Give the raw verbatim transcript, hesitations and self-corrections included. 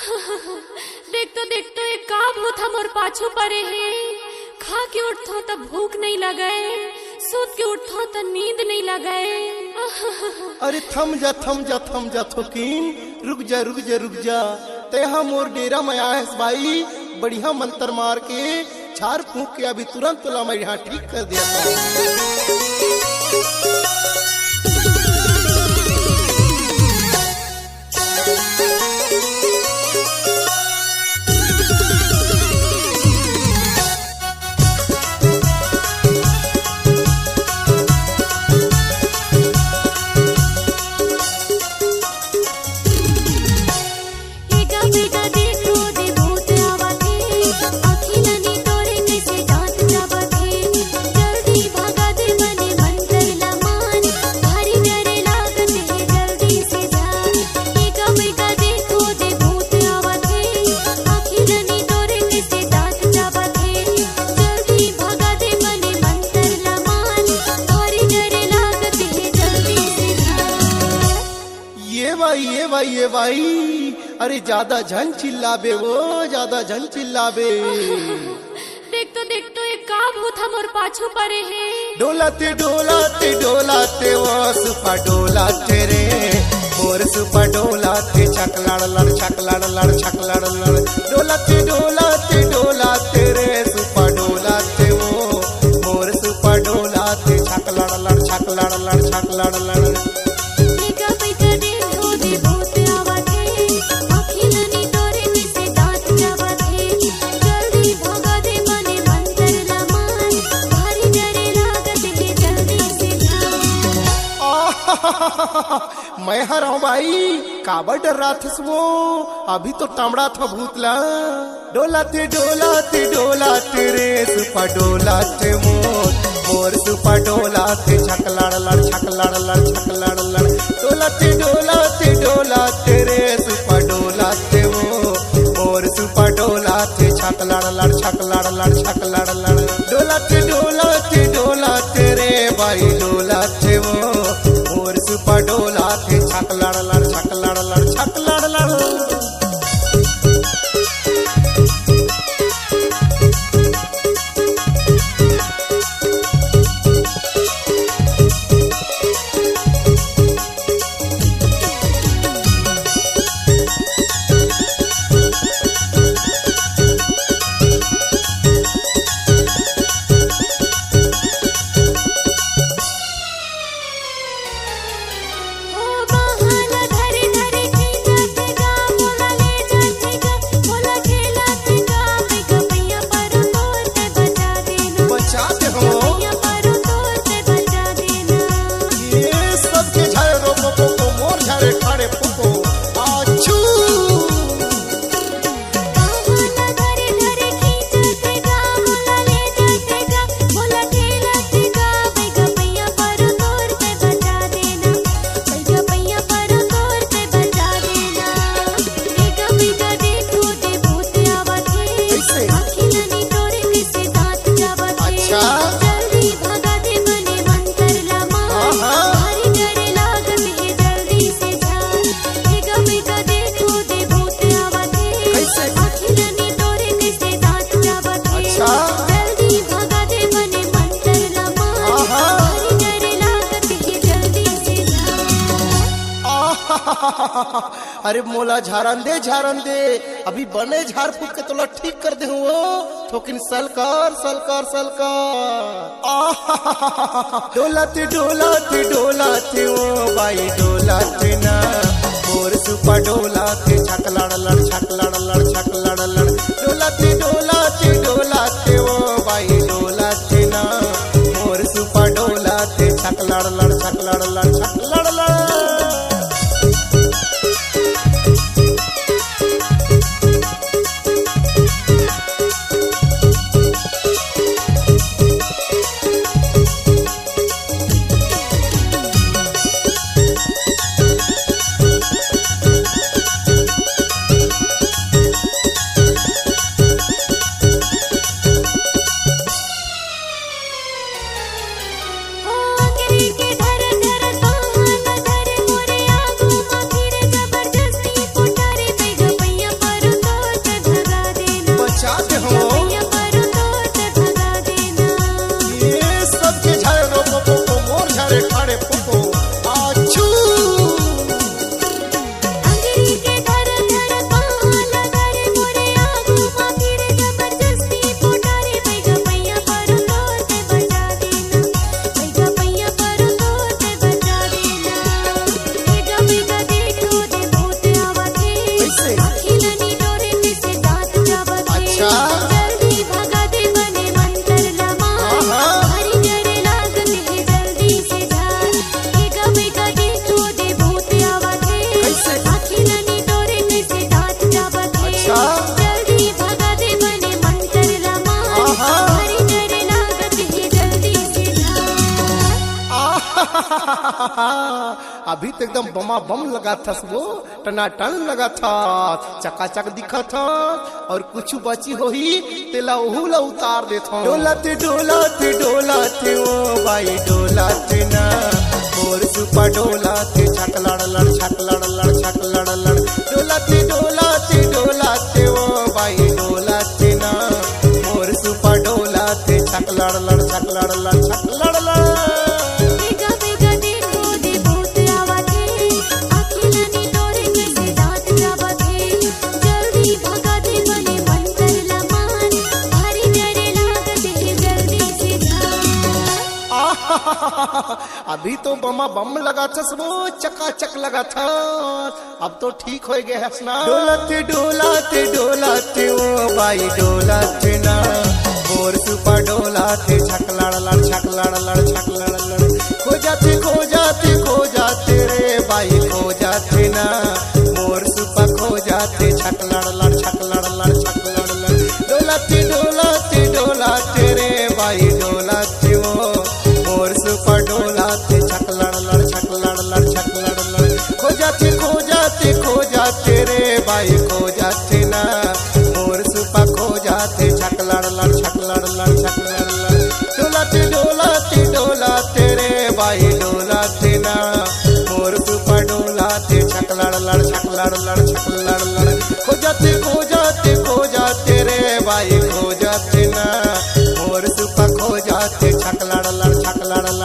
देख तो, देख तो, ये का भूत ह मोर पाछू परे हे। खा के उठथों त भूख नइ लगय, सूत के उठथों त नींद नइ लगय। अरे थम जा, थम जा, थम जा थोकिन, रुक जा, रुक जा, रुक जा। तेहा मोर डेरा म आए हस बाई, बढ़िया मंतर मार के, झार फूंक के अभी तुरंत तोला मैं यहाँ ठीक कर देथों। ये भाई, ये भाई, ये भाई, अरे ज्यादा झन चिल्लाबे वो, ज्यादा झन चिल्लाबे। देख तो, देख तो, ये का भूत ह मोर पाछू परे हे। डोलाते, डोलाते, डोलाते वो सुपा डोलाते रे, मोर सुपा डोलाते, छक लड़ लड़, छक लड़ लड़, छक लड़ लड़। डोलाते, डोलाते, डोलाते रे, सुपा डोलाते वो, मोर सुपा डोलाते, छक लड़ लड़, छक लड़ लड़, छक लड़ लड़। मैं हर हूँ भाई, काबर डर्राथस वो? अभी तो टमड़ा था भूत ला। डोलाते, डोलाते, डोलाते रे, सुपा डोलाते मोर, मोर सुपा डोलाते, छक लड़ लड़, छक लड़ लड़, छक लड़ लड़। डोलाते, डोलाते, डोलाते रे, सुपा डोलाते मोर, मोर सुपा डोलाते, छक लड़ लड़, छक लड़ लड़, छक लड़ लड़। डोलाते, डोलाते, डोलाते रे, बाई डोलाते वो, मोर सुपा डोलाते, छक लड़ लड़, छक लड़ लड़, छक लड़ लड़। बचा दे हो। ये सब के झारे रोको पोको, मोर झारे ठाड़े फूको। आछू। अच्छा। हाँ, हाँ। कैसे? अच्छा। हाँ, हाँ। अरे मोला झारन दे, झारन दे, अभी बने झार फूक के तोला ठीक कर दे हूँ वो। थोकिन सलकार, सलकार, सलकार। आहा। डोलाते, डोलाते, डोलाते ओ बाई डोलाते ना, मोर सुपा डोलाते, छक लड़ लड़, छक लड़ लड़, छक लड़ लड़। डोलाते, डोलाते, डोलाते ओ बाई डोलाते ना, मोर सुपा डोलाते, छक लड़ लड़, छक लड़ लड़, छक लड़ लड़। अभी तो एकदम बमा बम लगाथस वो, टनाटन लगाथस, चकाचक दिखत हस, और कुछ बची होही तेला ओहू ला उतार देथों। डोलत डोलत डोलत ओ बाई डोलत ना, मोर सुपा डोलत छक लड़ लड़ छक लड़ लड़ छक लड़ लड़। डोलत डोलत डोलत ओ बाई डोलत ना, मोर सुपा डोलत छक लड़ लड़ छक लड़ लड़ छक लड़ लड़। बेगा बेगा देखो दे भूत आवत हे, आँखी ला नितोरे जैसे दाँत चाबत हे। जल्दी भगा दे मने मंतर ला मान, भारी डरे लागत हे जल्दी से जा। अभी तो बमा बम लगाथस वो, चकाचक लगाथस। अब तो ठीक होय गे हस ना। डोलत डोलत डोलत ओ बाई डोलत ना, मोर सुपा डोलत छक लड़ लड़ छक लड़ लड़ छक लड़ लड़। खो जाथे खो जाथे खो जाथे रे बाई खो जाथे ना, मोर सुपा खो जाथे छक लड़ लड़ छक लड़ लड़ छक लड़ लड़। डोलत डोलत डोलत रे बाई डोलत ओ, मोर सुपा डोलत छक लड़ लड़ छक लड़ लड़ छक लड़ लड़। खो जाथे खो जाथे खो जाथे रे बाई खो जाथे ना, मोर सुपा खो जाथे छक लड़ लड़ छक लड़ लड़ छक लड़ लड़। डोलत डोलत डोलत रे बाई डोलत ना, मोर सुपा डोलत छक लड़ लड़ छक लड़ लड़ छक लड़ लड़। खो जाथे खो जाथे खो जाथे रे बाई खो जाथे ना, मोर सुपा खो जाथे छक लड़ लड़ छक लड़ लड़।